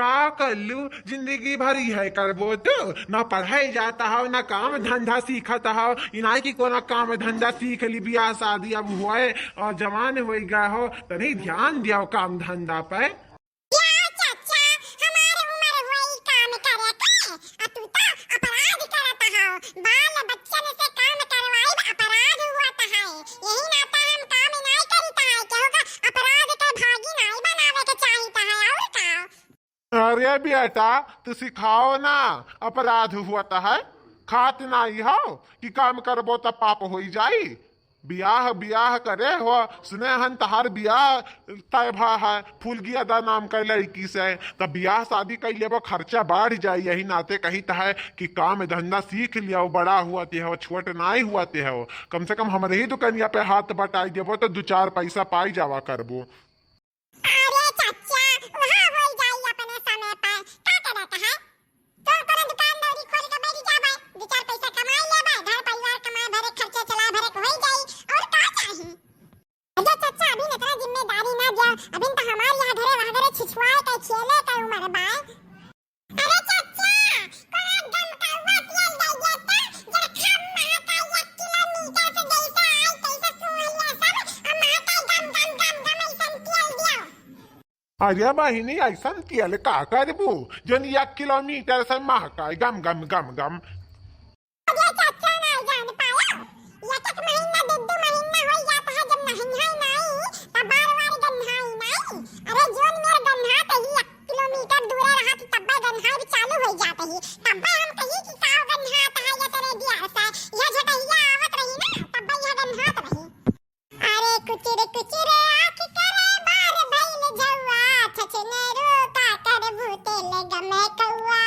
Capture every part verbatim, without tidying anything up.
का कल्लू, जिंदगी भर इहै करबो तू? ना पढ़ै जात हौ, ना काम धंधा सीखत हौ। इनाई कि कोनो काम धंधा सीख ली, बियाह शादी अब होए और जवान होइ गए हो, तनी ध्यान दियो काम धंधा पे। या चाचा, हमार उमर होई काम करे के, आ तू तो अपराध करत हौ। बाल बच्चन से काम करवाइब अपराध होत है, यही नाता हम काम नाई करित है, केहू का अपराध के भागी नाई बनावे के चाहित है, और का? अरे बेटा, तू सिखाओ ना, अपराध होत है, खात नाई हौ कि काम करबो त पाप होई जाई। बियाह, बियाह करे हो, सुने हन तहार बियाह तय भा है फूलगी अदा नाम का लड़की से, त बियाह शादी कई लेबो, खर्चा बढ़ जाई। यही नाते कहित है कि काम धंधा सीख लियो, बड़ा होत हो, छोट नाई होत हो, कम से कम हमरे ही दुकनिया पे हाथ बटाई देबो त दू चार पैसा पाई जावा करबो। अरे चाचा, उहाँ होई जाई अपने समय पर, का करत है? तोर कोनो दुकान दौरी खोल के बैठ जाबे, दू चार पैसा कमाई लेबे, घर परिवार कमाए भरे, खर्चा चलाए भरे के होई जाई, और का चाही? अरे चाचा, अभी इतना जिम्मेदारी ना दिया, अभी तो हमार यहाँ घरे वहाँ घरे छिछुआए के खेले के उम्र बा। अरे चाचा, कोई गमकौआ तेल दे देता, जरा खा महकाई एक किलोमीटर से जैसे आई तैसे सूंघ लिया सब, और महकाई गम गम गम गम ऐसन तेल दियो। अरे बहिनी, ऐसन तेल का करबू, जौन एक किलोमीटर से महकाई गम गम गम गम? अरे चाचा, ना जान पायो, एक एक महीना, दू दू महीना हो जात है, जब नहइहाई नाई, तब बार बार गन्हाई नाई। अरे जोन मेर गन्हात ही एक किलोमीटर दूर रहा, तो तब्बे गन्हाई चालू हो जात ही, तब्बे हम कही कि का गन्हात है, ये तेरे दिया से, यह झटहिया आवत रही ना, तब्बे यह गन्हात रही। अरे कुचिर कुचिर आँख करे बार भइल झौआ, छछनेरू का करबू तेल गमकौआ।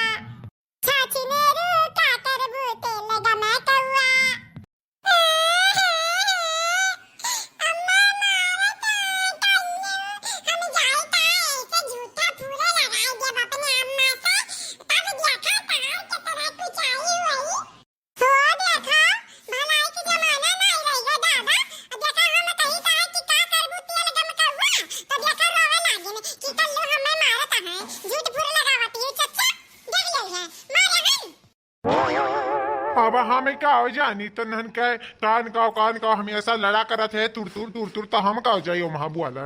छछनेरू का करबू तेल गमकौआ। अम्मा मारत है कल्लू, हम जाई का ऐसे झूठा फूले लगाई देब अपने अम्मा से, तब देखा तार के तरह कुचाई हुई। हो देखा, भलाई के जमाना नाई रह गयो दादा। अब देखा हम कही का है कि का करबू तेल गमकौआ, तो देखा रोवे लागिन कि कल्लू हमें मारत है, झूठ फूल लगावत है, चच्चा, देख ले है, मारे हन। अब हम का हो जानी, तनहन के कान का, कान का हमेशा लड़ा करत है, तुर तुर, तुर तुर, तो हम का हो जाई, ओ महाबुआ ला।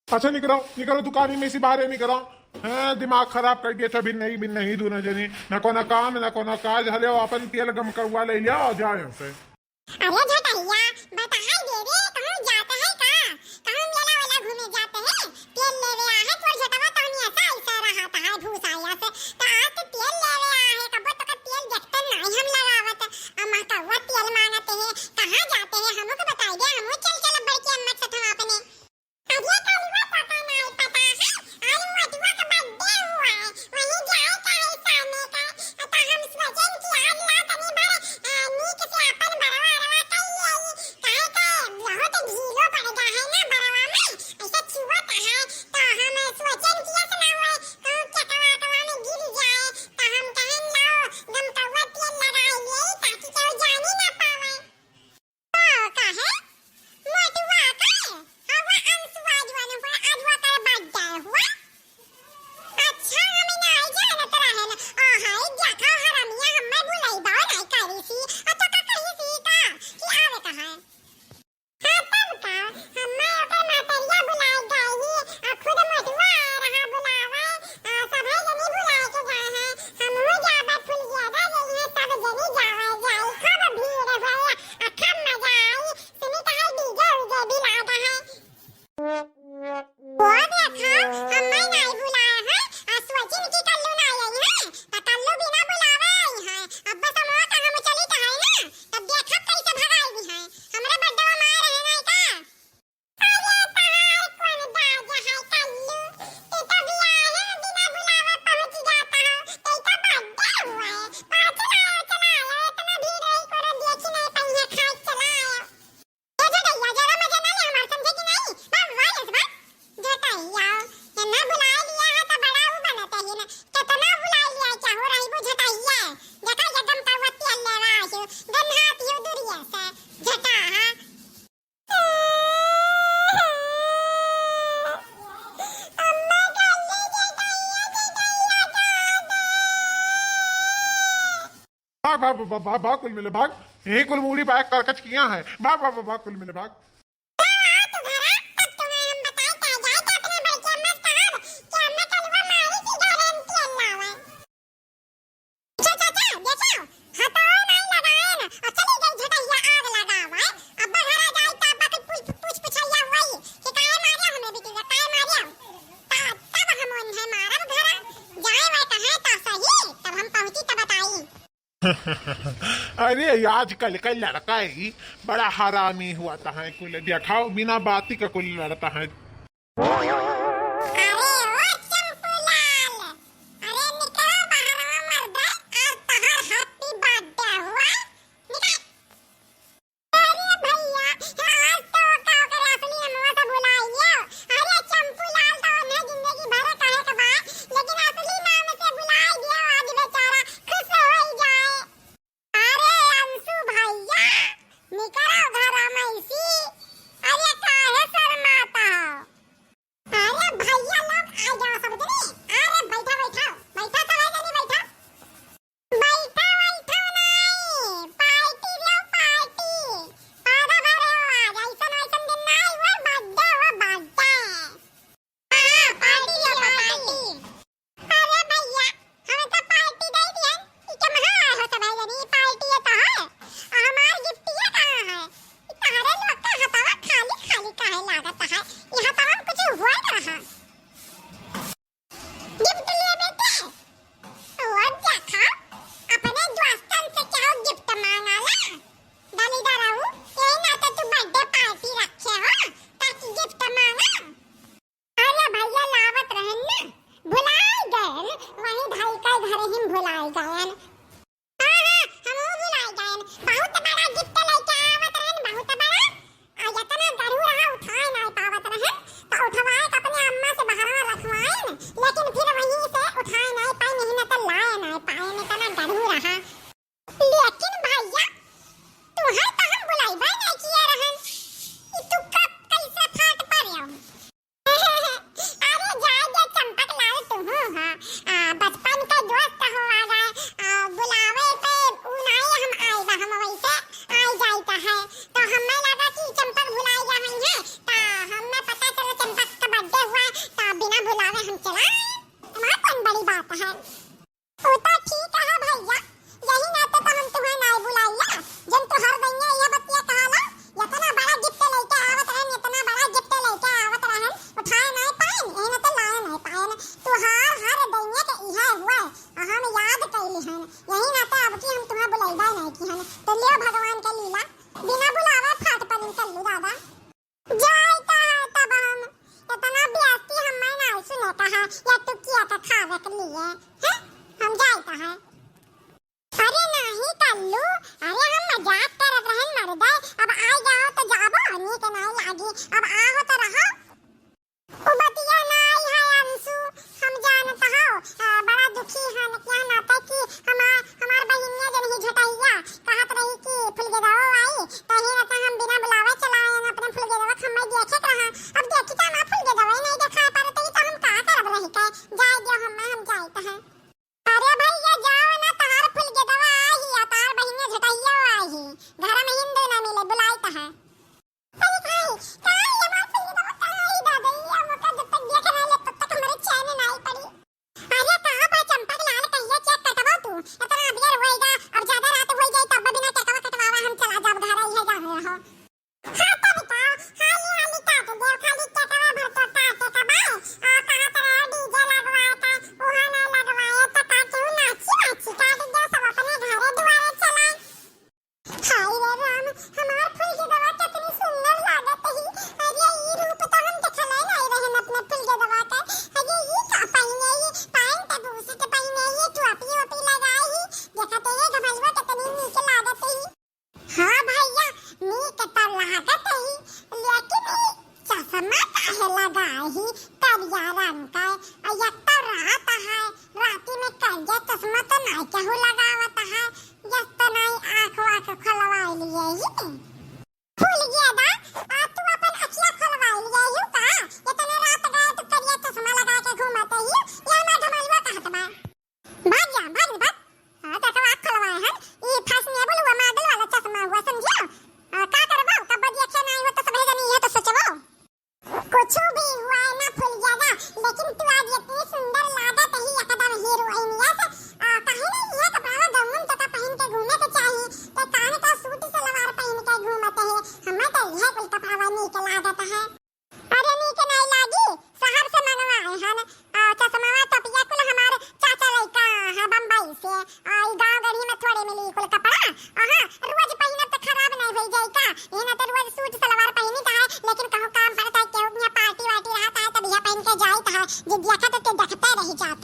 अच्छा, निकरो, निकरो, दुकानी में से बाहरे निकरो। हैं, दिमाग खराब कर दिया था, बिन नहीं, बिन नहीं, दोनों जनी। ना कोनो काम, ना कोनो काज, हले वो अपन तेल गमकौआ ले लिया और जाओ यहाँ से। अरे झटहिया, बताई दे रे, कहूँ जात है का? कहूँ मेला वेला घूमे जात है? तेल लेवे आ है, तोर झटवा तहनी ऐसा, ऐसा रहा था है भूसाया से। तो आज तो तेल लेवे आ है, कबो तो का तेल देखते नहीं हम लगावत। अम्मा कौआ तेल मांगत है, कहाँ जाते हैं? हमको बताई दे, हमको चल चल बड़की अम्मा से हम अपने। अरे कलुआ, पता नाई पता है, आज मोटुआ का birthday हुआ है, वहीं जाए का है शामे का, तो हम सोचेन कि आज ला तनी भर, अ, नीक से अपन बरवा अरवा कर ले आई, काहे के बहुत भाग, भाग, भाग, भाग, भाग, कुल मिले भाग। यही कुल मूड़ी बैग करकच किया है। भाग, भाग, भाग, भाग, कुल मिले भाग। अच्छा, चाचा, देखो, हथवा नाई लगाएन, और चली गई झटहिया आग लगावे। अब्बा घरा जाई त अब्बा के पूछ, पूछ पुछैया होई कि काहे मारे हमें बिटिया, काहे मारे? ता-, तब हम उन्हें मारब घरा। जाए वह कहे त सही, तब हम पहुँची त बताई। अरे, आजकल का लड़का ही बड़ा हरामी हुआ त है, कुल देखाओ बिना बाती का कुल लड़ता है। अरे ओ चंपूलाल, अरे निकलो बहरवा मर्दे, आज तहार happy birthday हुआ, निकल। अरे भैया, आज तो का ओकर असली नमवा से बुलाई लियो। अरे चंपूलाल तो उन्हें जिंदगी भर कहे के बा, लेकिन असली नाम से बुलाई दियो, आज बेचारा खुश होई जाए। अरे अंशु भैया, निकलो घरा में से। अरे काहे शर्माता हो? अरे भैया लोग, आ जाओ सब जने। अरे बैठा, बैठा, बैठा, सब जने बैठा। बैठा, बैठा नहीं, party दो, party। पादा भरे हो आज, ऐसन वैसन दिन ना आई, वो birthday, वो birthday। हाँ, party दो, party। अरे भैया, हमें तो party दे दियन। ई के महा हो सब भाई जनी, party ये तो है। आ हमार gift ये कहाँ है? ई तहरे लोग का हथवा खाली खाली काहे लागत है? ई हथवा में कुछ हुआ रहा। Gift लिए बेटे? वो देखा, अपने दोस्तन से क्या gift मांगाला? दलिदर रहू, यही नाते तू birthday party रखे हो, ताकि gift मांगा। अरे भैया लावत रहन ना, भुलाई गयन, वहीं भाई का घर ही भुलाई गयन। हाँ, हाँ, हमहू भुलाई गयन, बहुत बड़ा gift लेके आवत रहन, बहुत बड़ा। आ इतना गढ़ू रहा, उठाए नाय पावत रहन, तो उठवाए के अपने अम्मा से बहरवा रखवाएन, लेकिन फिर वहीं से उठाए नाय पाएन, नहीं ना तो लाए नाय पाएन, इतना गढ़ू रहा। लेकिन भैया, तुहर तो हम बुलाइबे नहीं किए रहन, ई तू कब कैसे फाट पड़े हो? अरे जाए दे चंपक लाल, तुहू हो, आ, बचपन के दोस्त हो आ गए, आ, बुलावे पे ऊ नाई हम आए बा, हम वैसे आए जाइत है, तो हमें लगा कि चंपक भुलाई गया है, तो हमें पता चला चंपक का birthday हुआ, तो बिना बुलावे हम चला आए, हमार कौन बड़ी बात है। उ तो ठीक है भैया, यही नाते तो हम तुम्हें नाय बुलाइला, जन तू हर दइया ये बतिया कहाला, इतना बड़ा gift लेके आवत रहन, इतना बड़ा gift लेके आवत रहन, उठाए नाय पाएन, यही नाते लाए नाय पाएन। तुहार हर दइया के इहे हुआ, हम याद कैली हन, यही नाते अब की हम तुम्हें बुलाइबे नाय की हन। तो लियो भगवान के लीला, बिना बुलावे फाट पलिन कर लू दादा। जाइत है तब हम, इतना बेइज्जती हमें नाय सुने का है, या टुकिया का खावे के लिए, हैं? हम जाइत है। अरे नहीं कल्लू, अरे हम मजाक करत रहन मर्दे, अब आ जाओ तो जाबो, नीक नाय लागी, अब आओ तो रहो। उ बतिया नाय है अंशु, हम जानत हो, आ, बड़ा दुखी हन, क्या नाते कि हमार, हमार बहिनिया जन ही झटहिया, कहत रही कि फुलगेदवा आई, तही रहता हम बिना बुलावे चला आयन अपने फुलगेदवा के हमें देखे के रहा। अब देखी तो हमार फुलगेदवा ही नहीं देखा पारत ही तो हम का करब रही के? जाए दियो हमें, हम जाइत है। अरे भैया जाओ ना, तहार फुलगेदवा आई, आ तहार बहिनिया झटहिया आई, घर में हिंदू ना मिले, बुलाइत है। अरे भाई, का ये हमार फुलगेदवा कहाँ आई दादा, ये हम ओकरा जब तक देखे ना ले तब तक हमारे चैन नहीं पड़ी।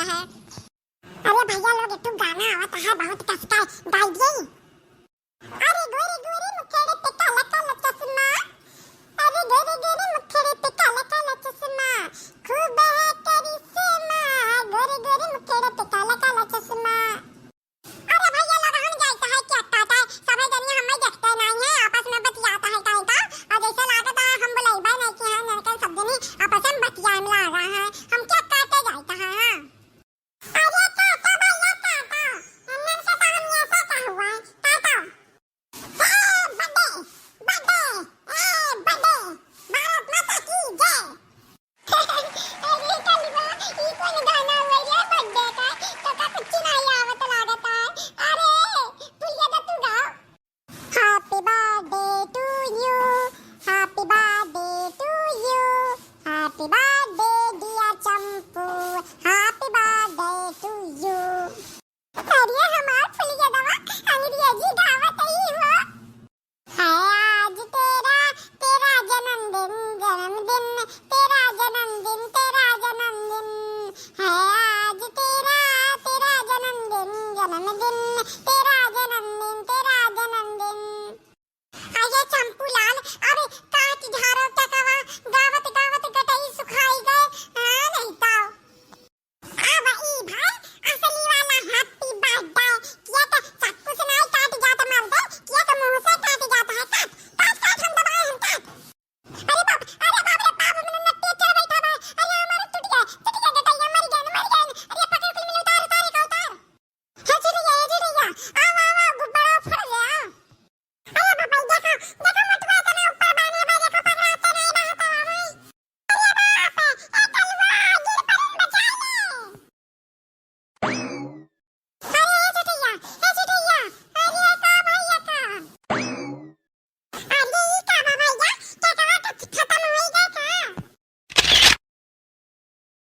अरे भैया लोग, एक ठो गाना आवत है, बहुत कसका है, गाई दिए। अरे गोरी गोरी मुखड़े पे काला काला चश्मा, अरे गोरी गोरी मुखड़े पे काला काला चश्मा, खूब है करिश्मा, गोरी गोरी